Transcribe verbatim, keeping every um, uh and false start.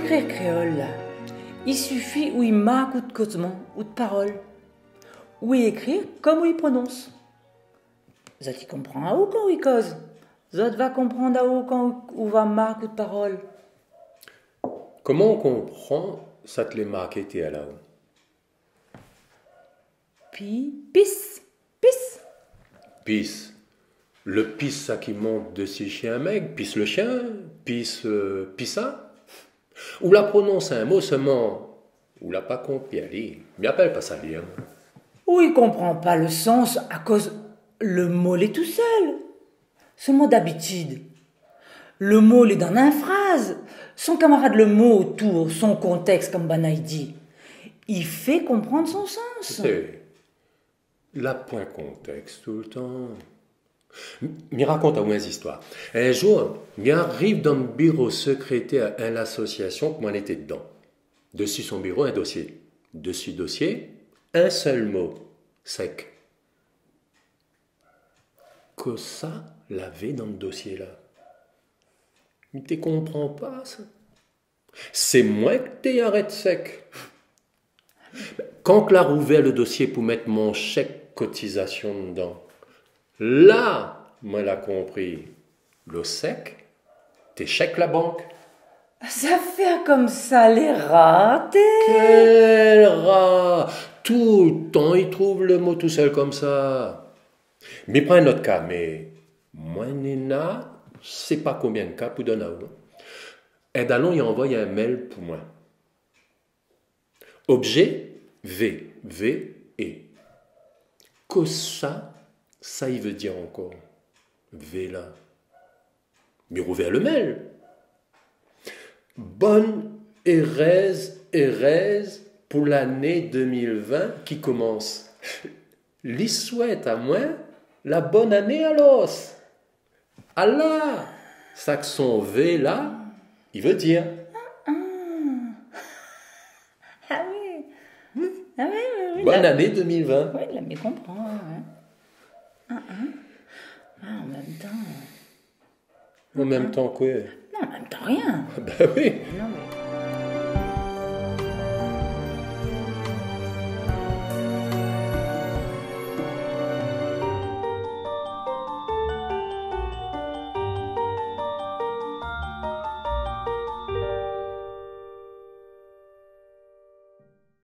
Ékrir kréol la, i sifi ou i mark out kozman, out parol. Ou i ékri konm ou i pronons. Zot i konpran aou kan ou i koz. Zot va konprann aou kan ou, ou va mark out parol. Koman ou konpran sak lé marké tèr la-o ? Pi, pis, pis. Pis. Le pis, sa ki mont desi shien mèg, pis le shien, pis, euh, pisa. Ou la pronons in mo, sèlman ou la pa konpri ali. Mi apèl pa sa lir, moin. Ou i konpran pa le sans akoz le mo lé tousèl. Sèlman dabitid, le mo lé dan in fraz. Son kamarad le mo otour, son kontèks, konm banna i di, i fé konprann son sans. Sé, la poin kontèks toultan. M-, mi rakont aou in zistoir. In zour, mi ariv dan biro sékrétèr in lasosiasion ke moin lété dedan. Desi son biro, in dosié. Desi dosié, in sèl mo, sèk. Kosa lavé dan dosié la ? Mi té konpran pa sa. Sé moin ki té arèt sèk. Kan la rouvèr le dosié pou mèt mon shèk kotizasion dedan, la, moin la konpri. Lo sèk té shèk la bank. Zafèr konmsa lé rar, té. Kèl rar ! Toultan i trouv le mo tousèl konmsa. Mi pran in ot ka, mé moin néna sé pa konbien ka pou donn aou. Èdalon i anvoy in mail pou moin. Objé, V, V E. Kosa sa i vé dir ankor, V la ? Mi rouvèr le mail. Bone érèz, érèz pou lané deux mille vingt ki komans. Li souèt amoin la bone ané alor. Ala sak son V la i vé dir. Ah, ah. Ah oui. Oui. Ah oui, oui, oui, bone ané deux mille vingt. Oui, la, mi konpran, ouais. Ah, ah. Ah, an mèm tan, euh, An mèm tan koué ? Non, an mèm tan rien. Ben oui. Non, mé